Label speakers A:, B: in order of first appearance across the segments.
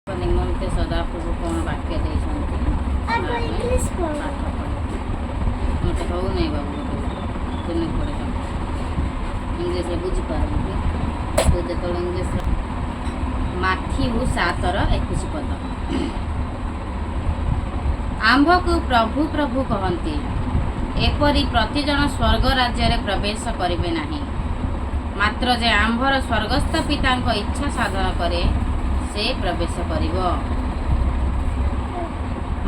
A: ନିମନ୍ତେ ସଦାପ୍ରଭୁ କ'ଣ ବାକ୍ୟ ଦେଇଛନ୍ତି,
B: ଆଗ
A: ଆମେ
B: ଇଂଲିଶ ପଢ଼।
A: ପାଠ ପଢ଼ିବା। ମୋତେ ହଉନାହିଁ ବାବୁ, ତୁମେ ପଢ଼ିବ। ଇଂଲିଶରେ ବୁଝିପାରୁନି କି ତୁ ଯେତେବେଳେ ଇଂଲିଶ। ମାଥିଉ 7ର 21 ପଦ। ଆମ୍ଭକୁ ପ୍ରଭୁ ପ୍ରଭୁ କହନ୍ତି, ଏପରି ପ୍ରତିଜଣ ସ୍ୱର୍ଗ ରାଜ୍ୟରେ ପ୍ରବେଶ କରିବେ ନାହିଁ। ମାତ୍ର ଯେ ଆମ୍ଭର ସ୍ୱର୍ଗସ୍ଥ ପିତାଙ୍କ ଇଚ୍ଛା ସାଧନ କରେ, ସେ ପ୍ରବେଶ କରିବ।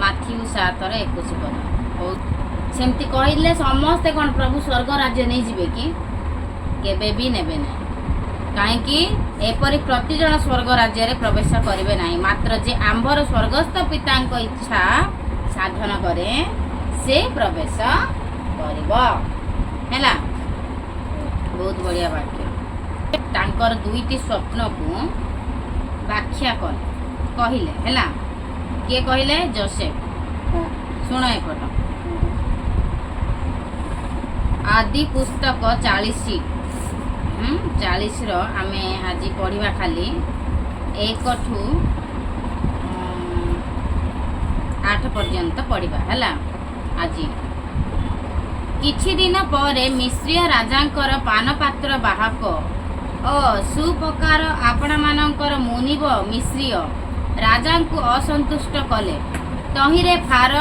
A: ମାଥିଉ 7ର 21 ପଦ। ହଉ, ସେମିତି କହିଲେ ସମସ୍ତେ କ'ଣ ପ୍ରଭୁ ସ୍ୱର୍ଗ ରାଜ୍ୟ ନେଇଯିବେ କି? କେବେ ବି ନେବେ ନାହିଁ। କାହିଁକି? ଏପରି ପ୍ରତିଜଣ ସ୍ୱର୍ଗ ରାଜ୍ୟରେ ପ୍ରବେଶ କରିବେ ନାହିଁ, ମାତ୍ର ଯେ ଆମ୍ଭର ସ୍ୱର୍ଗସ୍ଥ ପିତାଙ୍କ ଇଚ୍ଛା ସାଧନ କରେ, ସେ ପ୍ରବେଶ କରିବ। ହେଲା, ବହୁତ ବଢ଼ିଆ ବାକ୍ୟ। ତାଙ୍କର ଦୁଇଟି ସ୍ୱପ୍ନକୁ ବ୍ୟାଖ୍ୟା କଲେ, କହିଲେ। ହେଲା, କିଏ କହିଲେ? ଜୋସେଫ। ଶୁଣ ଏପଟ। ଆଦି ପୁସ୍ତକ 40, 40ର ଆମେ ଆଜି ପଢ଼ିବା ଖାଲି 1ଠୁ 8 ପର୍ଯ୍ୟନ୍ତ ପଢ଼ିବା। ହେଲା ଆଜି। କିଛି ଦିନ ପରେ ମିଶ୍ରୀୟ ରାଜାଙ୍କର ପାନପାତ୍ର ବାହକ ଓ ସୁପକାର ଆପଣାମାନଙ୍କର ମୁନିବ ମିଶ୍ରୀୟ ରାଜାଙ୍କୁ ଅସନ୍ତୁଷ୍ଟ କଲେ। ତହିଁରେ ଫାର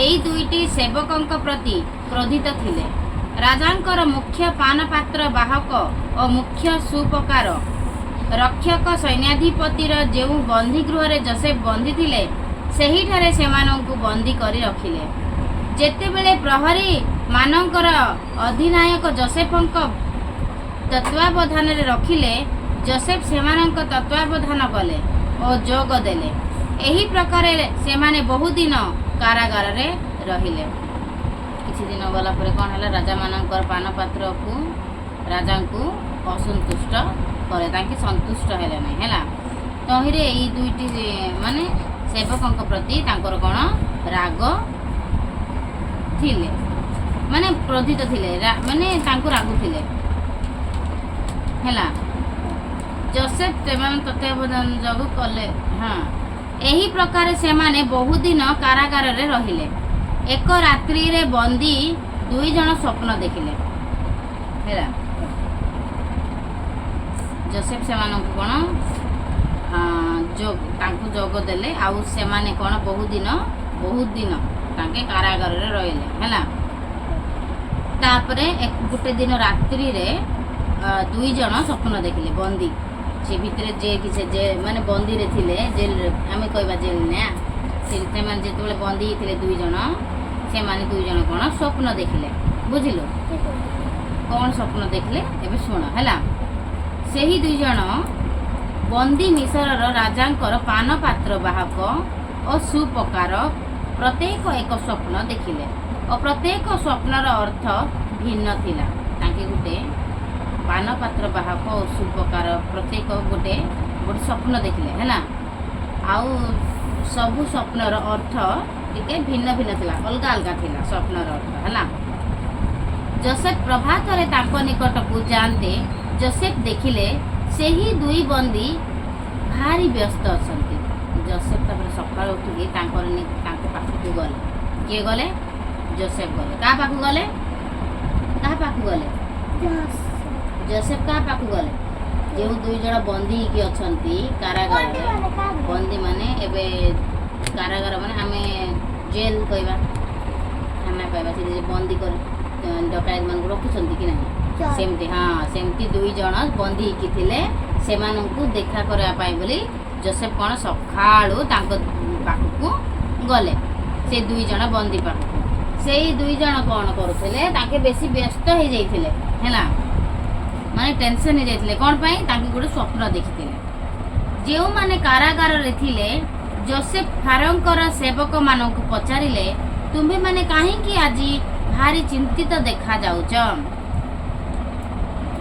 A: ଏଇ ଦୁଇଟି ସେବକଙ୍କ ପ୍ରତି କ୍ରୋଧିତ ଥିଲେ। ରାଜାଙ୍କର ମୁଖ୍ୟ ପାନପାତ୍ର ବାହକ ଓ ମୁଖ୍ୟ ସୁପକାର ରକ୍ଷକ ସୈନ୍ୟାଧିପତିର ଯେଉଁ ବନ୍ଦୀଗୃହରେ ଜୋସେଫ ବନ୍ଦୀ ଥିଲେ, ସେହିଠାରେ ସେମାନଙ୍କୁ ବନ୍ଦୀ କରି ରଖିଲେ। ଯେତେବେଳେ ପ୍ରହରୀ ମାନଙ୍କର ଅଧିନାୟକ ଜୋସେଫଙ୍କ ତତ୍ତ୍ୱାବଧାନରେ ରଖିଲେ, ଜୋସେଫ ସେମାନଙ୍କ ତତ୍ତ୍ୱାବଧାନ କଲେ ଓ ଯୋଗ ଦେଲେ। ଏହି ପ୍ରକାରେ ସେମାନେ ବହୁଦିନ କାରାଗାରରେ ରହିଲେ। କିଛି ଦିନ ଗଲା ପରେ କ'ଣ ହେଲା? ରାଜାମାନଙ୍କର ପାନପାତ୍ରକୁ ରାଜାଙ୍କୁ ଅସନ୍ତୁଷ୍ଟ କଲେ, ତାଙ୍କେ ସନ୍ତୁଷ୍ଟ ହେଲେ ନାହିଁ। ହେଲା, ତହିଁରେ ଏଇ ଦୁଇଟି ମାନେ ସେବକଙ୍କ ପ୍ରତି ତାଙ୍କର କ'ଣ ରାଗ ଥିଲେ, ମାନେ କ୍ରୋଧିତ ଥିଲେ, ମାନେ ତାଙ୍କୁ ରାଗୁଥିଲେ। ହେଲା, ଜୋସେଫ ସେମାନେ ତତ୍ତ୍ୱାବଧାନ ଯୋଗୁ କଲେ। ହଁ, ଏହି ପ୍ରକାର ସେମାନେ ବହୁଦିନ କାରାଗାରରେ ରହିଲେ। ଏକ ରାତ୍ରିରେ ବନ୍ଦୀ ଦୁଇ ଜଣ ସ୍ୱପ୍ନ ଦେଖିଲେ। ହେଲା, ଜୋସେଫ ସେମାନଙ୍କୁ କ'ଣ ଯୋଗ ତାଙ୍କୁ ଯୋଗ ଦେଲେ ଆଉ ସେମାନେ କ'ଣ ବହୁଦିନ ବହୁତ ଦିନ ତାଙ୍କେ କାରାଗାରରେ ରହିଲେ। ହେଲା, ତାପରେ ଗୋଟେ ଦିନ ରାତ୍ରିରେ ଦୁଇ ଜଣ ସ୍ୱପ୍ନ ଦେଖିଲେ ବନ୍ଦୀ। ସେ ଭିତରେ ଯେ କିଛି ଯେ ମାନେ ବନ୍ଦୀରେ ଥିଲେ, ଜେଲରେ ଆମେ କହିବା, ଜେଲ ନା ସେ, ସେମାନେ ଯେତେବେଳେ ବନ୍ଦୀ ହେଇଥିଲେ ଦୁଇ ଜଣ, ସେମାନେ ଦୁଇ ଜଣ କ'ଣ ସ୍ୱପ୍ନ ଦେଖିଲେ। ବୁଝିଲୁ? କ'ଣ ସ୍ୱପ୍ନ ଦେଖିଲେ ଏବେ ଶୁଣ। ହେଲା, ସେହି ଦୁଇ ଜଣ ବନ୍ଦୀ ମିଶରର ରାଜାଙ୍କର ପାନପାତ୍ର ବାହକ ଓ ସୁପକାର ପ୍ରତ୍ୟେକ ଏକ ସ୍ୱପ୍ନ ଦେଖିଲେ ଓ ପ୍ରତ୍ୟେକ ସ୍ୱପ୍ନର ଅର୍ଥ ଭିନ୍ନ ଥିଲା। ତାଙ୍କେ ଗୋଟେ ପାନପାତ୍ର ବାହକ ଓ ସୁପକାର ପ୍ରତ୍ୟେକ ଗୋଟେ ଗୋଟେ ସ୍ୱପ୍ନ ଦେଖିଲେ। ହେଲା, ଆଉ ସବୁ ସ୍ୱପ୍ନର ଅର୍ଥ ଟିକେ ଭିନ୍ନ ଭିନ୍ନ ଥିଲା, ଅଲଗା ଅଲଗା ଥିଲା ସ୍ୱପ୍ନର ଅର୍ଥ। ହେଲା, ଜୋସେଫ ପ୍ରଭାତରେ ତାଙ୍କ ନିକଟକୁ ଯାଆନ୍ତେ ଜୋସେଫ ଦେଖିଲେ, ସେହି ଦୁଇ ବନ୍ଦୀ ଭାରି ବ୍ୟସ୍ତ ଅଛନ୍ତି। ଜୋସେଫ ତାପରେ ସକାଳୁ ଉଠିକି ତାଙ୍କ ପାଖକୁ ଗଲେ। କିଏ ଗଲେ? ଜୋସେଫ ଗଲେ। କାହା ପାଖକୁ ଗଲେ? କାହା ପାଖକୁ ଗଲେ ଜୋସେଫ? କାହା ପାଖକୁ ଗଲେ? ଯେଉଁ ଦୁଇ ଜଣ ବନ୍ଦୀ ହେଇକି ଅଛନ୍ତି କାରାଗାରରେ। ବନ୍ଦୀ ମାନେ ଏବେ କାରାଗାର ମାନେ ଆମେ ଜେଲ୍ କହିବା, ଥାନା କହିବା। ସେଠି ଯେ ବନ୍ଦୀ କରି ଡକାୟତ ମାନଙ୍କୁ ରଖୁଛନ୍ତି କି ନାହିଁ? ସେମିତି, ହଁ, ସେମିତି ଦୁଇ ଜଣ ବନ୍ଦୀ ହେଇକି ଥିଲେ। ସେମାନଙ୍କୁ ଦେଖା କରିବା ପାଇଁ ବୋଲି ଜୋସେଫ କ'ଣ ସକାଳୁ ତାଙ୍କ ପାଖକୁ ଗଲେ, ସେ ଦୁଇ ଜଣ ବନ୍ଦୀ ପାଖକୁ। ସେଇ ଦୁଇ ଜଣ କ'ଣ କରୁଥିଲେ? ତାଙ୍କେ ବେଶୀ ବ୍ୟସ୍ତ ହେଇଯାଇଥିଲେ। ହେଲା, ମାନେ ଟେନସନ୍ ହେଇଯାଇଥିଲେ। କ'ଣ ପାଇଁ? ତାଙ୍କେ ଗୋଟେ ସ୍ୱପ୍ନ ଦେଖିଥିଲେ। ଯେଉଁମାନେ କାରାଗାରରେ ଥିଲେ, ଜୋସେଫ ଫାରଙ୍କର ସେବକମାନଙ୍କୁ ପଚାରିଲେ, ତୁମ୍ଭେମାନେ କାହିଁକି ଆଜି ଭାରି ଚିନ୍ତିତ ଦେଖାଯାଉଛ?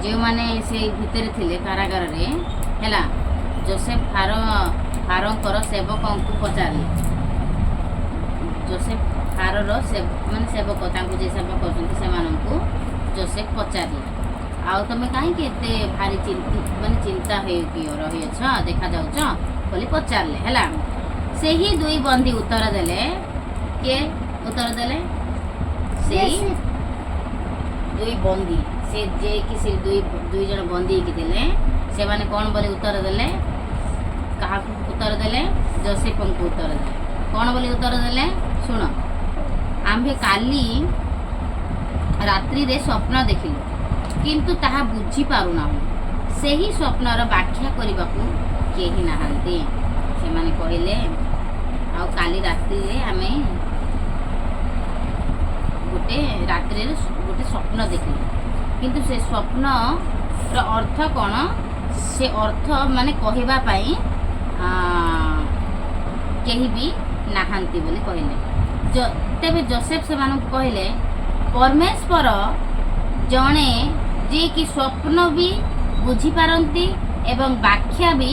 A: ଯେଉଁମାନେ ସେଇ ଭିତରେ ଥିଲେ କାରାଗାରରେ, ହେଲା, ଜୋସେଫ ଫାରଙ୍କର ସେବକଙ୍କୁ ପଚାରିଲେ। ଜୋସେଫ ଫାରର ମାନେ ସେବକ, ତାଙ୍କୁ ଯିଏ ସେବା କରୁଛନ୍ତି, ସେମାନଙ୍କୁ ଜୋସେଫ ପଚାରିଲେ, ଆଉ ତମେ କାହିଁକି ଏତେ ଭାରି ଚିନ୍ତା ମାନେ ଚିନ୍ତା ହେଇକି ରହିଅଛ ଦେଖାଯାଉଛ? ବୋଲି ପଚାରିଲେ। ହେଲା, ସେହି ଦୁଇ ବନ୍ଦୀ ଉତ୍ତର ଦେଲେ। କିଏ ଉତ୍ତର ଦେଲେ? ସେଇ ଦୁଇ ବନ୍ଦୀ, ସେ ଯିଏକି ସେ ଦୁଇ ଦୁଇ ଜଣ ବନ୍ଦୀ ହେଇକି ଥିଲେ, ସେମାନେ କ'ଣ ବୋଲି ଉତ୍ତର ଦେଲେ? କାହାକୁ ଉତ୍ତର ଦେଲେ? ଜୋସେଫଙ୍କୁ ଉତ୍ତର ଦେଲେ। କ'ଣ ବୋଲି ଉତ୍ତର ଦେଲେ? ଶୁଣ, ଆମ୍ଭେ କାଲି ରାତ୍ରିରେ ସ୍ୱପ୍ନ ଦେଖିଲୁ, କିନ୍ତୁ ତାହା ବୁଝିପାରୁନାହୁଁ। ସେହି ସ୍ୱପ୍ନର ବ୍ୟାଖ୍ୟା କରିବାକୁ କେହି ନାହାନ୍ତି। ସେମାନେ କହିଲେ, ଆଉ କାଲି ରାତ୍ରିରେ ଆମେ ଗୋଟେ ରାତ୍ରିରେ ଗୋଟେ ସ୍ୱପ୍ନ ଦେଖିଲୁ, କିନ୍ତୁ ସେ ସ୍ୱପ୍ନର ଅର୍ଥ କ'ଣ, ସେ ଅର୍ଥ ମାନେ କହିବା ପାଇଁ କେହି ବି ନାହାନ୍ତି ବୋଲି କହିଲେ। ତେବେ ଜୋସେଫ ସେମାନଙ୍କୁ କହିଲେ, ପରମେଶ୍ୱର ଜଣେ, ଯିଏକି ସ୍ୱପ୍ନ ବି ବୁଝିପାରନ୍ତି ଏବଂ ବ୍ୟାଖ୍ୟା ବି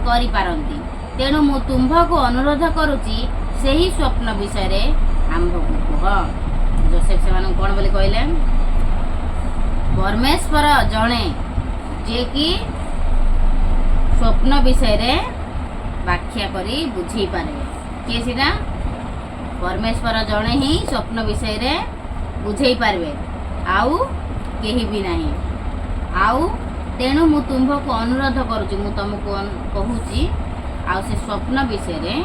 A: କରିପାରନ୍ତି। ତେଣୁ ମୁଁ ତୁମ୍ଭକୁ ଅନୁରୋଧ କରୁଛି, ସେହି ସ୍ୱପ୍ନ ବିଷୟରେ ଆମ୍ଭକୁ କୁହ। ଜୋସେଫ ସେମାନଙ୍କୁ କ'ଣ ବୋଲି କହିଲେ? ପରମେଶ୍ୱର ଜଣେ, ଯିଏକି ସ୍ୱପ୍ନ ବିଷୟରେ ବ୍ୟାଖ୍ୟା କରି ବୁଝେଇ ପାରିବେ। କିଏ ସେଇଟା? ପରମେଶ୍ୱର ଜଣେ ହିଁ ସ୍ୱପ୍ନ ବିଷୟରେ ବୁଝେଇ ପାରିବେ, ଆଉ କେହି ବି ନାହିଁ। ଆଉ ତେଣୁ ମୁଁ ତୁମ୍ଭକୁ ଅନୁରୋଧ କରୁଛି, ମୁଁ ତୁମକୁ କହୁଛି, ଆଉ ସେ ସ୍ୱପ୍ନ ବିଷୟରେ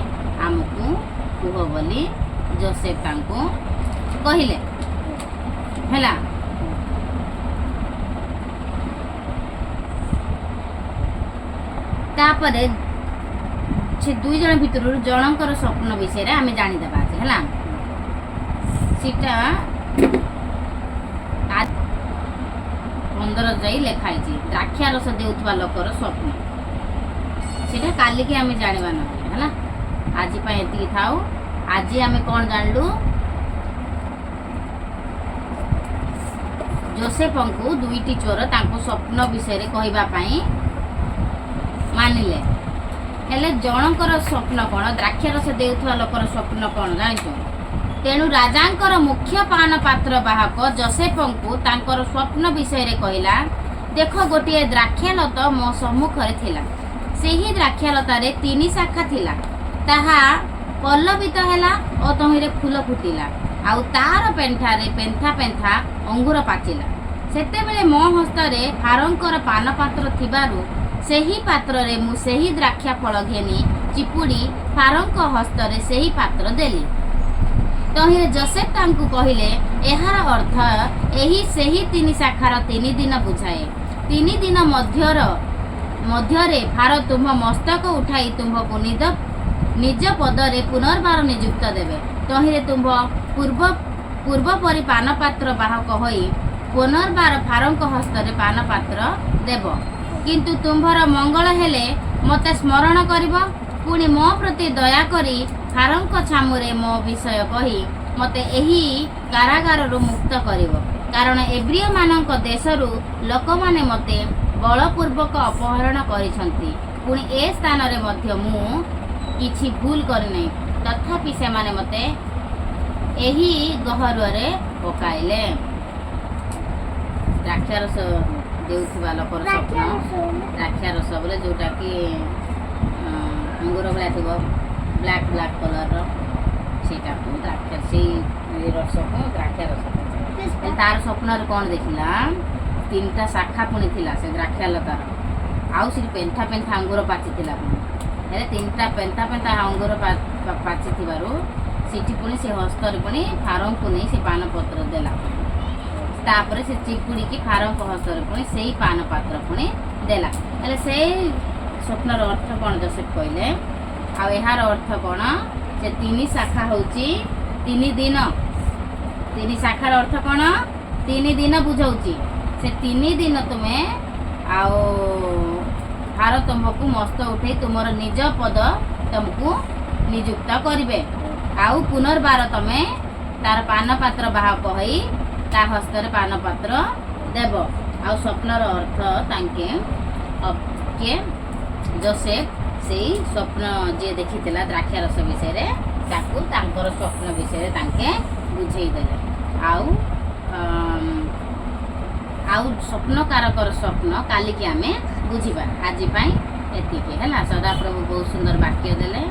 A: ଆମକୁ କୁହ ବୋଲି ଜୋସେଫ ତାଙ୍କୁ କହିଲେ। ହେଲା, ତାପରେ ସେ ଦୁଇ ଜଣ ଭିତରୁ ଜଣଙ୍କର ସ୍ୱପ୍ନ ବିଷୟରେ ଆମେ ଜାଣିଦେବା ଆଜି। ହେଲା, ସେଟା 15 ଯାଇ ଲେଖା ହେଇଛି, ଦ୍ରାକ୍ଷା ରସ ଦେଉଥିବା ଲୋକର ସ୍ୱପ୍ନ। ସେଟା କାଲିକି ଆମେ ଜାଣିବା ନହେଲେ। ହେଲା, ଆଜି ପାଇଁ ଏତିକି ଥାଉ। ଆଜି ଆମେ କ'ଣ ଜାଣିଲୁ? ଜୋସେଫଙ୍କୁ ଦୁଇଟି ଚୋର ତାଙ୍କ ସ୍ୱପ୍ନ ବିଷୟରେ କହିବା ପାଇଁ ମାନିଲେ। ହେଲେ ଜଣଙ୍କର ସ୍ୱପ୍ନ କ'ଣ, ଦ୍ରାକ୍ଷାରସ ଦେଉଥିବା ଲୋକର ସ୍ୱପ୍ନ କ'ଣ ଜାଣିଛୁ? ତେଣୁ ରାଜାଙ୍କର ମୁଖ୍ୟ ପାନ ପାତ୍ର ବାହକ ଜୋସେଫଙ୍କୁ ତାଙ୍କର ସ୍ୱପ୍ନ ବିଷୟରେ କହିଲା, ଦେଖ, ଗୋଟିଏ ଦ୍ରାକ୍ଷାଲତା ମୋ ସମ୍ମୁଖରେ ଥିଲା। ସେହି ଦ୍ରାକ୍ଷାଲତାରେ ତିନି ଶାଖା ଥିଲା। ତାହା ପଲ୍ଲବିତ ହେଲା ଓ ତହିଁରେ ଫୁଲ ଫୁଟିଲା, ଆଉ ତାର ପେଣ୍ଠାରେ ପେନ୍ଥା ପେନ୍ଥା ଅଙ୍ଗୁର ପାଚିଲା। ସେତେବେଳେ ମୋ ହସ୍ତରେ ଫାରୋଙ୍କର ପାନପାତ୍ର ଥିବାରୁ ସେହି ପାତ୍ରରେ ମୁଁ ସେହି ଦ୍ରାକ୍ଷା ଫଳ ଘେନି ଚିପୁଡ଼ି ଫାରୋଙ୍କ ହସ୍ତରେ ସେହି ପାତ୍ର ଦେଲି। ତହିଁରେ ଜୋସେଫ ତାଙ୍କୁ କହିଲେ, ଏହାର ଅର୍ଥ ଏହି, ସେହି ତିନି ଶାଖାର 3 ଦିନ ବୁଝାଏ। 3 ଦିନ ମଧ୍ୟରେ ଫାରୋ ତୁମ୍ଭ ମସ୍ତକ ଉଠାଇ ତୁମ୍ଭକୁ ନିଜ ପଦରେ ପୁନର୍ବାର ନିଯୁକ୍ତ ଦେବେ। ତହିଁରେ ତୁମ୍ଭ ପୂର୍ବ ପରି ପାନପାତ୍ର ବାହକ ହୋଇ ପୁନର୍ବାର ଫାରୋଙ୍କ ହସ୍ତରେ ପାନପାତ୍ର ଦେବ। କିନ୍ତୁ ତୁମ୍ଭର ମଙ୍ଗଳ ହେଲେ ମୋତେ ସ୍ମରଣ କରିବ, ପୁଣି ମୋ ପ୍ରତି ଦୟା କରି ଫାରୋଙ୍କ ଛାମୁରେ ମୋ ବିଷୟ କହି ମୋତେ ଏହି କାରାଗାରରୁ ମୁକ୍ତ କରିବ। କାରଣ ଏବ୍ରିୟମାନଙ୍କ ଦେଶରୁ ଲୋକମାନେ ମୋତେ ବଳପୂର୍ବକ ଅପହରଣ କରିଛନ୍ତି। ପୁଣି ଏ ସ୍ଥାନରେ ମଧ୍ୟ ମୁଁ କିଛି ଭୁଲ କରିନାହିଁ, ତଥାପି ସେମାନେ ମୋତେ ଏହି ଗହ୍ୱରରେ ପକାଇଲେ। ଦ୍ରାକ୍ଷାରସ ଦେଉଥିବା ଲୋକର ସ୍ୱପ୍ନ। ଦ୍ରାକ୍ଷାରସ ବୋଲେ ଯୋଉଟାକି ଅଙ୍ଗୁର ଭଳିଆ ଥିବ, ବ୍ଲାକ୍ ବ୍ଲାକ୍ କଲର୍ର, ସେଇଟାକୁ ଦ୍ରାକ୍ଷା, ସେଇ ରସକୁ ଦ୍ରାକ୍ଷା ରସ କୁହାଯାଏ। ହେଲେ ତାର ସ୍ୱପ୍ନରେ କ'ଣ ଦେଖିଲା? ତିନିଟା ଶାଖା ପୁଣି ଥିଲା ସେ ଦ୍ରାକ୍ଷାଲତାର, ଆଉ ସେଠି ପେନ୍ଥା ପେନ୍ଥା ଅଙ୍ଗୁର ପାଚିଥିଲା ପୁଣି। ହେଲେ ତିନିଟା ପେନ୍ଥା ପେନ୍ଥା ଅଙ୍ଗୁର ପାଚିଥିବାରୁ ସେଠି ପୁଣି ସେ ହସ୍ତରେ ପୁଣି ଫାରୋଙ୍କୁ ନେଇ ସେ ପାନପତ୍ର ଦେଲା। ତାପରେ ସେ ଚିପୁଡ଼ିକି ଫାରୋଙ୍କ ହସ୍ତରେ ପୁଣି ସେଇ ପାନ ପାତ୍ର ପୁଣି ଦେଲା। ହେଲେ ସେଇ ସ୍ୱପ୍ନର ଅର୍ଥ କ'ଣ ଜୋସେଫ କହିଲେ? ଆଉ ଏହାର ଅର୍ଥ କ'ଣ? ସେ ତିନି ଶାଖା ହେଉଛି 3 ଦିନ। ତିନି ଶାଖାର ଅର୍ଥ କ'ଣ? 3 ଦିନ ବୁଝାଉଛି। ସେ 3 ଦିନ ତୁମେ ଆଉ ଫାରୋ ତୁମକୁ ମସ୍ତ ଉଠେଇ ତୁମର ନିଜ ପଦ ତୁମକୁ ନିଯୁକ୍ତ କରିବେ, ଆଉ ପୁନର୍ବାର ତମେ ତାର ପାନପାତ୍ର ବାହକ ହୋଇ ତା ହସ୍ତରେ ପାନପାତ୍ର ଦେବ। ଆଉ ସ୍ୱପ୍ନର ଅର୍ଥ ତାଙ୍କେ କିଏ, ଜୋସେଫ ସେଇ ସ୍ୱପ୍ନ ଯିଏ ଦେଖିଥିଲା ଦ୍ରାକ୍ଷାରସ ବିଷୟରେ, ତାକୁ ତାଙ୍କର ସ୍ୱପ୍ନ ବିଷୟରେ ତାଙ୍କେ ବୁଝେଇ ଦେଲେ। ଆଉ ସ୍ୱପ୍ନକାରକର ସ୍ୱପ୍ନ କାଲିକି ଆମେ ବୁଝିବା। ଆଜି ପାଇଁ ଏତିକି ହେଲା। ସଦାପ୍ରଭୁ ବହୁତ ସୁନ୍ଦର ବାକ୍ୟ ଦେଲେ।